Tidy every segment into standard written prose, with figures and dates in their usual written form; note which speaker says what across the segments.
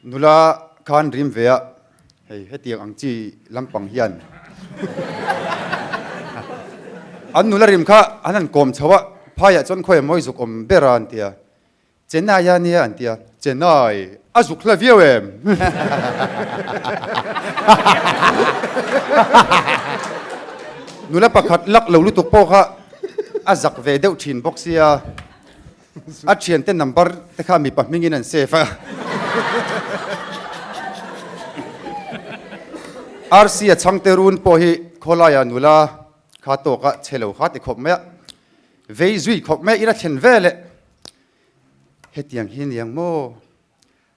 Speaker 1: Nula khan rim ve a, hei hetiang ang chi lampang hian an nula rim kha an han kawm chho a, phaiah chuan khawi a mawi zuk awm ber a an ti a, Chennai a nia an ti a, Chennai a zuk hla viau em? Nula pakhat lak lo lutuk pawh kha a zak ve deuh thin bawk sia. A thiante number te kha mipa hmingin an save a. RC a chhangte run pawh hi khawlaia nula kha tawka che lo kha ti khawp mai a. Vei zui khawp mai ila thlen vel e. Hetiang hi niang maw?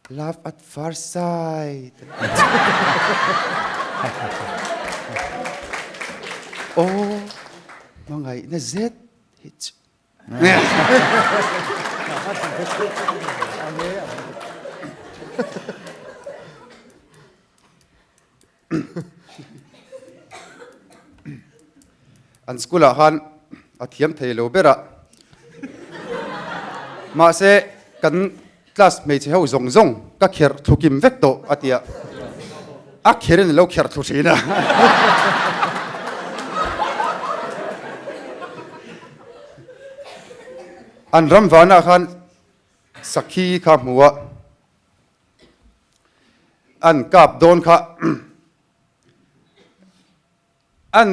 Speaker 1: Love at first sight. Aw, hmangaihna zet hi chu. An school ah khan a thiam thei lo ber a, mahse kan class hmeichhe ho zawng zawng ka kherh thlu kim vek tawh a ti a, a kher in a lo kherh thlu thin a. An ram vanah khan sakhi kha hmu a. An kap dawn kha an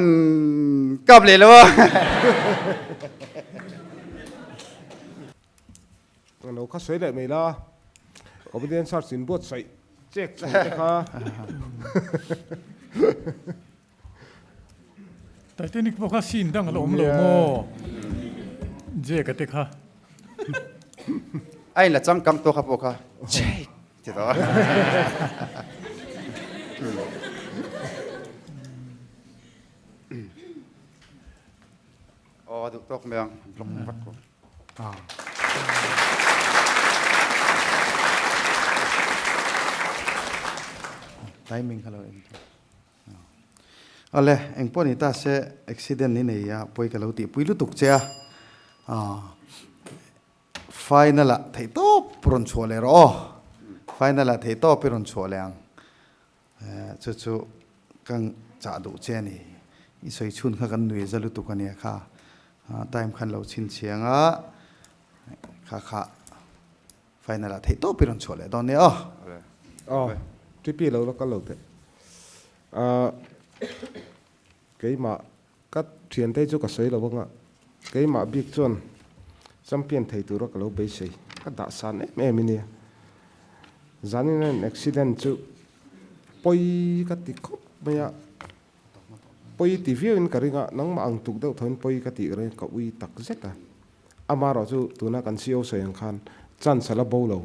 Speaker 1: kap leh lo a.
Speaker 2: Lo kha sawi leh mai la, Comedian Search in buatsaih chek chho te kha.
Speaker 3: Titanic pawh kha scene dang a la awm lo maw? Jake a te kha.
Speaker 1: A in la changkang tawk a pawh kha Jake ti tawh a. Aw a duh tawk mai ang block vat ko.
Speaker 4: Timing kha lo en tawh. Awle, eng pawh ni ta se accident i nei a, pawi ka lo tihpui lutuk che a, final ah theih tawp rawn chhuah leh rawh aw, final ah theih tawp i rawn chhuah leh ang, chu chu ka chah duh che a ni, i sawi chhun kha kan nui za lutuk a nia kha, time khan lo chhinchhiang a, kha kha. Final ah theih tawp i rawn chhuah leh dawn nia aw.
Speaker 2: Aw, TP lo la kal lo teh. Ahh keimah ka thiante chu ka sawi lo anga, keimah bik chuan champion thei tura ka lo beisei, ka dah san em em i nia. Zanin an accident chu pawi ka ti khawp mai a, pawi ti viau in ka ring a, nangmah ang tuk deuh thawn pawi ka tih reng ka ui tak zet a. Amaherawh chu tuna kan CO sawi ang khan chance a la bo lo.